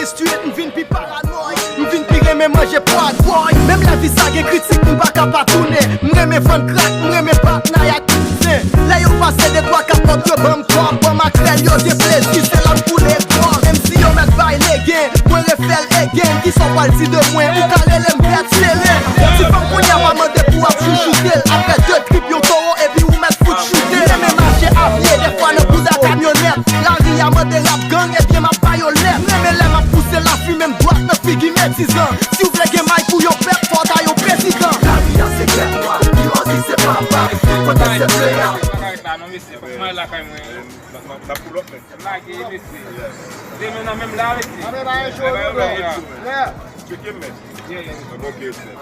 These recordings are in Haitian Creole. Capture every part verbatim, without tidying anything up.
Street, m vin pi paranoy, m vin pi renmen manje pwa dwòg. Menm lè vi sa gen kritik, m pa ka pa tounen. M renmen vann krak, m renmen patnay ak kouzen. Lè yo pase de twa kapòt, yo ban m kòb, ban m makrèl, yo gen plezi, se la m koule dwòg. Menm si yo mèt bay legen, mwen refè l egen. Kisa w pral di de mwen, ou ka rele m bèt seren. Yon ti fanm kounye a pa mande pou w ap chouchoute l. Apre de trip, yon towo, epi ou mèt fout choute l. M renmen mache a pye, dèfwa nan bouda kamyonèt. Lari a mande rap gang, ebyen m ap ba yo lèt. M renmen lè m ap pouse lafimen m dwat nan figi medizan. Si w vle gen may pou yon pèp, fò w ta yon prezidan. Lari a se kè nwa, yo di se papa, kote se ple a. Pa ka ret la non, mesye, fòk mwen al lakay mwen. N ap, n ap, n ap pull up, men. Lage, mesye. Demen nan menm la, mesye. Anben, ba, yon jodi la. Tcheke m, men. Yeah, yeah. Ok, sè.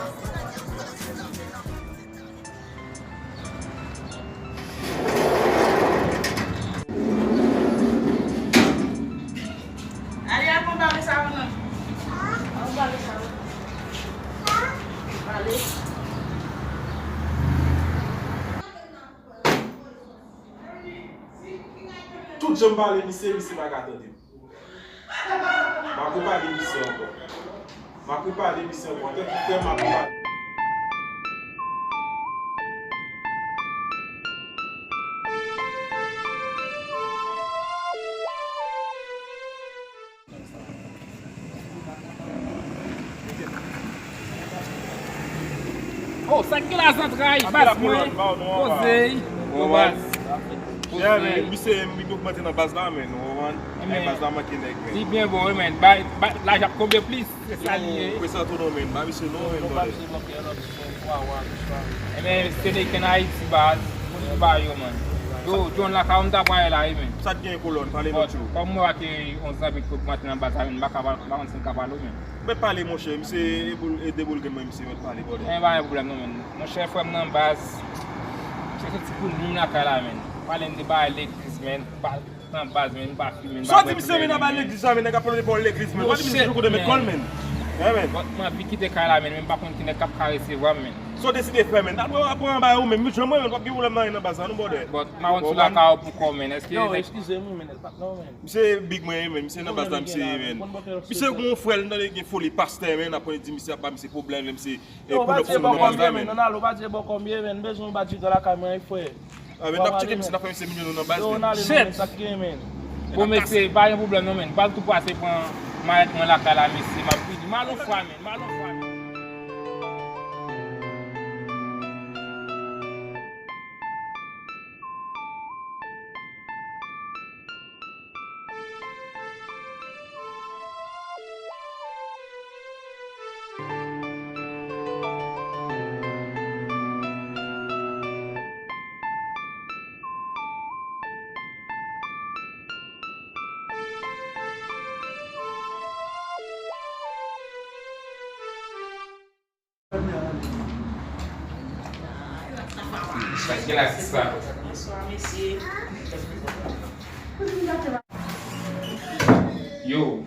Ale, aprann pale sa yo, non. Aprann pale sa yo. Pale. Tout jan m pale misye, misye pa ka tande m. M ap repale misye ankò. M ap repale misye ankò. Antanke frè, m ap repale. Oh, sa k gen la zantray, baz mwen. Poze, bon baz. Poze. Yeah, men, misye, m vin ogmante nan baz la, men, ou konprann? Baz la manke nèg, men. Li byen bon, wi, men. Ba, ba, laj ap tonbe plis, se sa li ye. Yo, prezante non, men, ba misye non, men, brother. Ebyen, se nèg ki ann Ayiti, baz. Moun ki ba yo, man. Yo, John lakay ou m ta pral la, wi, men. Sa k gen, kolòn, pale nou tjou. Kòm mwen wè ke yon zanmi k ogmante nan baz la, men, m pa ka, m pa konn si m ka pale w, men. Mèt pale, monchè, misye e boul, e de boul grenn mwen, misye mèt pale, brother. Men pa gen pwoblèm non, men. Monchè, frè m nan baz, misye se ti kout moun lakay la, men. Pale m de bagay legliz, men. Pa nan baz, men, m pa fimen, m pa bwè. Sa w di misye, men, nan bagay legliz la, men, nèg ap pale de bòl legliz, men. Pa di misye jwenn kote met kò l, men. Yeah, men. But m anvi kite kay la, men, men m pa konn ki nèg k ap ka resevwa m, men. Sa w deside fè, men. Apre, apre anba ou, men. Janm mwen, men, p ap gen pwoblèm nan, nan baz la, non, brother. But m pa konn si w lakay ou pou kò, men. Èske... Yo, eskize m, wi, men, patnè w, men. Misye big mwen, men. Misye nan baz la, misye, men. Misye gon frè l, m tande gen foli pastè, men. Apre di misye ap ba misye pwoblèm, misye, e, pou nan sou nan baz la, men. Non, ale, w pa di e bò kò m ye, men. M bezwen yon badjita lakay mwen, wi, frè. A, men, n ap tcheke misye, n ap fè misye milyon nan baz, men. Shit! Bon, mesye, pa gen pwoblèm, non, men. Bal tou pase pran mayèt mwen lakay la, mesye. M ap vini. M al yon fwa, men. M al yon fwa, men. Bonswa, mesye. Yo.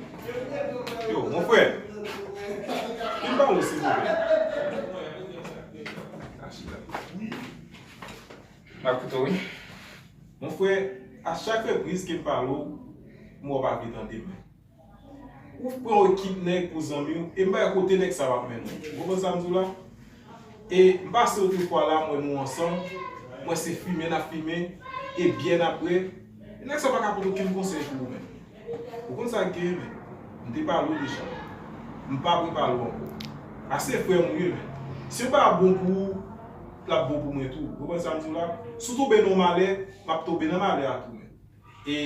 Yo, mon frè. Vin pale, silvouplè. M ap koute w, wi. Mon frè, a chak repriz ke m pale w, m wè w pa vle tande m, men. Ou pran yon ekip nèg pou zanmi w, e m pa wè kote nèg sa yo ap mennen w. Ou konprann sa m di w la? E m pase otrefwa la, m wè nou ansanm, m wè se fimen n ap fimen, e byè n ap bwè. E nèg sa yo pa ka pote okenn konsèy pou ou menm. Ou konn sa k genyen, men? M te pale w deja. M pa prepare w ankò. Ase frè m ou ye, men. Si yo pa bon pou ou, l ap bon pou mwen tou. Ou konprann sa m di w la? Si w tonbe nan yon malè, m ap tonbe nan malè a tou, men. E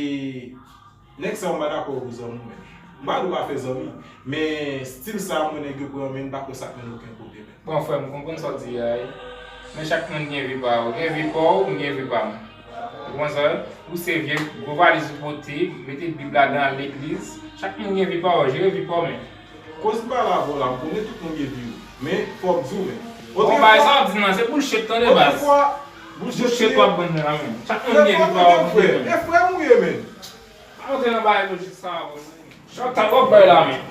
nèg sa yo m pa dakò yo pou zanmi w, men. M pa di w pa fè zanmi, men stil sa a mwen nèg yo pran, men m pa kwè sa k mennen okenn kote, men. Bon, frè m, m konprann sa w di a, wi. Men chak moun gen vi pa yo. Gen vi pa w, m gen vi pa m. Ou konprann sa? Ou se vye gwo valiz ou pote, mete Bib ladan, al legliz. Chak moun gen vi pa w, jere vi pa w, men. Koz m pale avè w la, m konnen tout moun gen vi yo. Men, fò m di w, men. Bon, bagay sa w ap di m nan, se bullshit, tande, baz. Otrefwa, bullshit w ap ban m nan, men. Chak moun gen vi pa w, men. E frè m ou ye, men. Pa rantre nan bagay lojik sa a, bro. Chak ta wap bay la, men.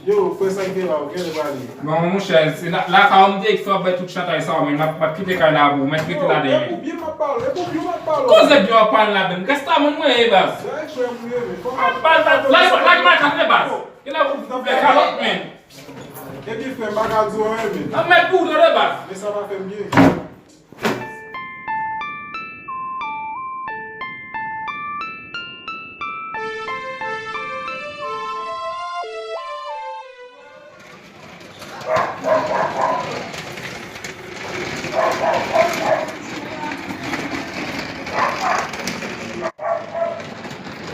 Yo, frè, sa k gen la, ou genlè pale. Bon, monchè, se la, lakay ou m te fè w bay tout chantay sa, men m ap, m ap kite kay la pou ou, mèt rete ladan, men. E pou byen m ap pale, e pou byen m ap pale. Koze byen w ap pale ladan, gasta moun mwen ye, baz. Sa e frè m ye, men. Fò m ap pale, lage, lage makak, men, baz. Genlè ou fè kalòt, men. Epi frè m, pa ka di w anyen, men. Nan mèt pou ou, tande, baz. Men sa pa fè m byen.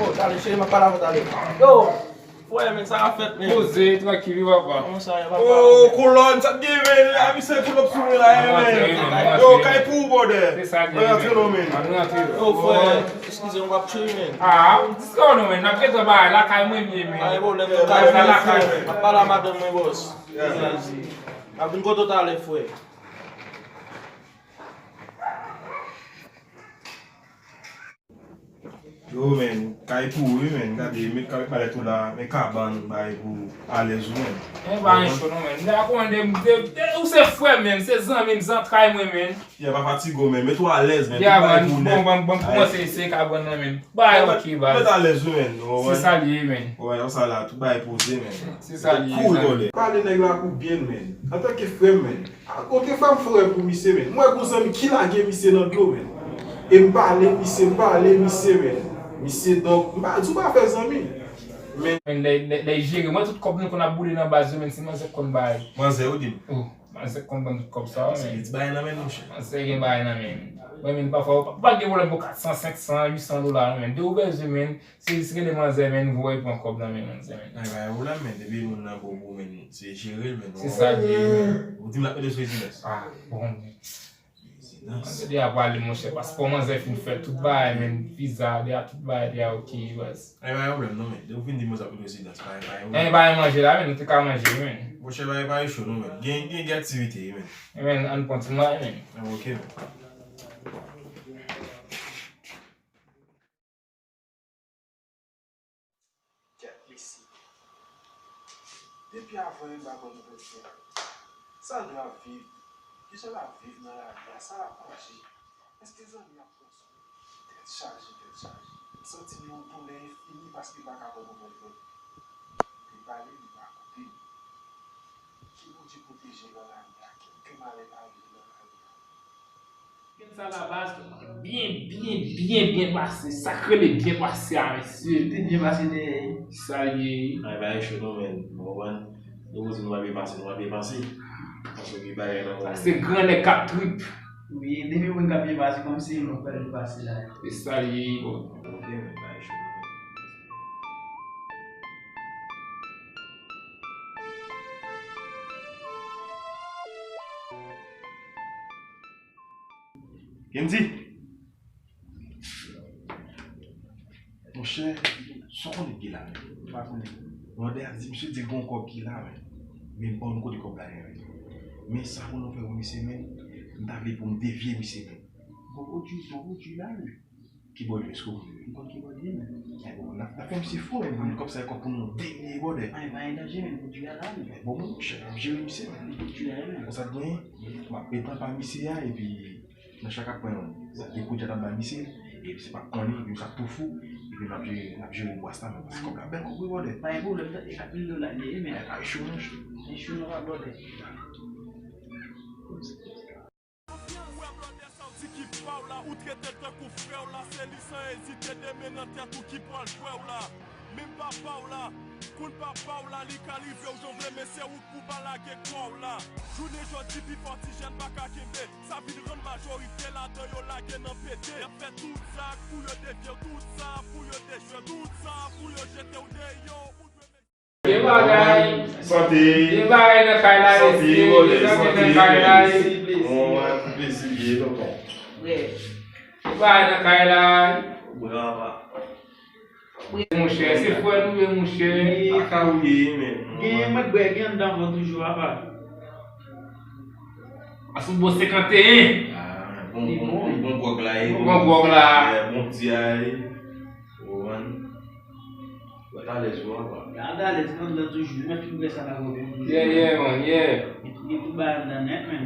Oh, tale, cheri, m ap pale avè w tale. Yo! Frè, men, sa k ap fèt, men? Poze, trankil, wi, papa. Kòman sa ye, papa? Oh, kolòn, sa t gen, men? A, misye pull up sou mwen la, men. Yo, kay pou ou, brother. Se sa k gen, men. Antre non, men. Antre non. Yo, frè, eskize m, m ap tchwe, men. A, diskò non, men. N ap gentan bay lakay mwen, men. Pa gen pwoblèm, yo, kay mwen, lakay mwen. M ap pale a madanm mwen, bòs. N ap vin kote w talè, frè. Yo, men, kay pou ou, wi, men. Gade, met, met malèt ou la, men kabann, bay pou alèz ou, men. E pa yon cho, non, men. M ta konn de, de, de, ou se frè m, men, se zanmi m, zantray mwen, men. Ya, pa fatige w, men. Met ou alèz, men. Ya, tout bagay pou ou nèt. Bon, bon, bon, pou mwen, se, se kabann nan, men. Bay, ok, bay. Met alèz ou, men. Se sa l ye, men. Wè, sa la, tout bagay poze, men. Se sa l ye, zanmi. Cool, brother. Pale nèg la pou byen, men. Antanke frè m, men. A, ok, fè m fè w wè pou misye, men. M wè gon zanmi ki lage misye nan dlo, men. E m pale misye, m pale misye, men. Misye, donk, m pa di w pa fè zanmi. Men. Men lè, lè, lè jere, mwen tout kòb nou konn ap boule nan baz yo, men se manzè k konn bay. Manzè, ou di m? Oh, manzè k konn ban m tout kòb sa, men. Li di bay nan men, monchè. Manzè gen bay nan men. Mwen, men, pafwa, ou pa, ou pa gen pwoblèm pou kat san, senk san, uit san dola, non, men. De ou bezwen, men, se jis rele manzè, men, voye pran kòb nan men manzè, men. Ay, pa gen pwoblèm, men, depi moun nan bon pou ou, men, se jere l, men. Se sa l ye, men. Ou di m l ap mete sou rezidans. Ah, bon. Rezidans. Deja pale, monchè, paspò manzè fin fèt, tout bagay, men, viza, deja tout bagay, deja ok, baz. Ay, pa gen pwoblèm, non, men. Depi w fin di m w ap mete rezidans, pa, pa gen pwoblèm. Men, pa gen manje la, men, nou te ka manje, men. Monchè, pa, pa gen cho, non, men. Gen, gen, gen aktivite, men. Men, ann pran ti manje, men. Ah, ok, men. Kèt, mesye. Depi avan yo m pa konn pèp la. Sa l dwe ap viv? Kijan l ap viv nan lari a? Sa l ap manje? Èske zanmi ap pran swen? Tèt chaje, tèt chaje. M santi m yon doulè enfini paske m pa ka pran konprann pèp. Li pale, li pa koute m. Ke Bondye pwoteje l nan lari a. Ke, ke malè pa rive nan lari a. Gen sa la baz, byen, byen, byen, byen pase. Sa k rele byen pase a, mesye. Te byen pase dèyè. Sa l ye. Ay, bagay cho non, men. Ou konprann? Nou poze nou pa byen pase, nou pa byen pase. Paske gen bagay nan. Sa se gran nèg k ap trip. Wi, depi moun k ap byen pase, kòmsi nou pral byen pase la. Se sa l ye. Ok, men, bagay cho. Kendy! Monchè, sa w konnen ki la menm? M pa konnen. Wonder a di misye di l gen yon kòb ki la menm. Men m pa konn kote kòb la ye menm. Men sa pou nou fè pou misye menm, m ta vle pou m devye misye menm. Bon pwodui, bon pwodui la wi. Ki bò l ye, èske w konnen? M konn ki bò l ye menm. Ebyen bon, n ap, n ap fè misye fò, ebyen bon, kòb sa e kòb pou nou dènye bòdè. Ay, pa gen danje menm, pwodui a la menm. Ebyen bon, monchè, n ap jere misye menm. Pwodui a la menm. Konsa t genyen, m ap met anba misye a, epi nan chak apre yon, de pwodui a t ap bay misye, epi se pa konnen, epi misye ap tou fou, epi n ap jere, n ap jere bwas la menm. Paske kòb la bèl kòb wi bòdè. Pa gen pwoblèm, tande, kat mil dola l ye wi menm. Ay, pa cho non. Ay cho non pa bòdè. Ou wè blòdè sa w di ki pa w la, ou trete l tankou frè w la, se li san ezite demen nan tèt ou ki pral jwè w la. Menm papa w la, konn papa w la, li ka rive w jan w vle, men se ou k pou pa lage kwa w la. Jounen jodi, pifò ti jèn pa ka kenbe, sa vin rann majorite ladan yo lage nan pete. Y ap fè tout sa pou yo devye w, tout sa pou yo dechwe w, tout sa pou yo jete w deyò. Ou dwe E bagay. Sante. E bagay nan kay la, santé, mesye, brother, e bagay santé, nan kay la, mesye. Bon, mwen, plezi, byen, tonton. Frè. E bagay nan kay la. Brava. Monchè, se frè nou ye, monchè. E ka ou ye, men. Gen, mwen bwè, gen anndan mwen toujou, apa. Asou bon senkanteyen. Ah, bon, bon, bon, bon gwòg la, e bon, bon gwòg la. Eh, bon ti a, e. Ou konprann? Ou alèz wi, apa. Gad alèz nan dan toujou. Mwen fin wè sa la gon toujou. Yeah, yeah, man, yeah. Li, li tou bay anndan nèt, men.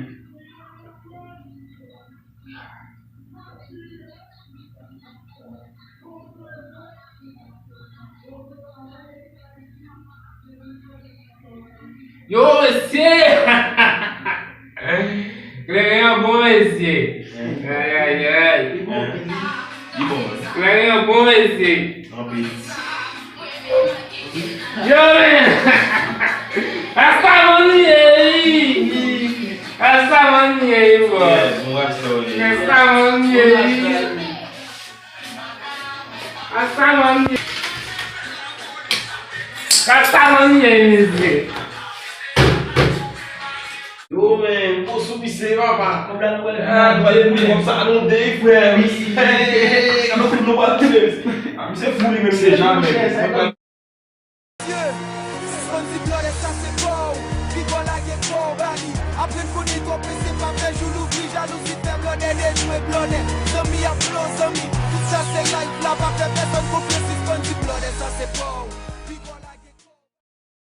Yo, mesye! Kleren an bon, mesye. Ay, ay, ay. Li bon, li bon. Kleren an bon, mesye. Anpil. Yo, men! Rasta man ye, wi! Rasta man ye, wi, bro. Yes, mwen Rasta man ye. Rasta man ye, wi. Rasta man ye. Rasta man ye, mesye. Yo, men, pou sou misye, papa. Kòb la nou pral vin. Ah, nou pral vin kòb sa, nou dey, frè. Wi. Hey, hey, hey, hey, nou, nou pral vin. Ah, misye fou li menm, se jamè. Sispann di blòdè sa se pa w. Piga w lage kò w ba li. Aprann konnen twò prese pa fè jou louvri. Jalouzi fè blòdè dejwe blòdè.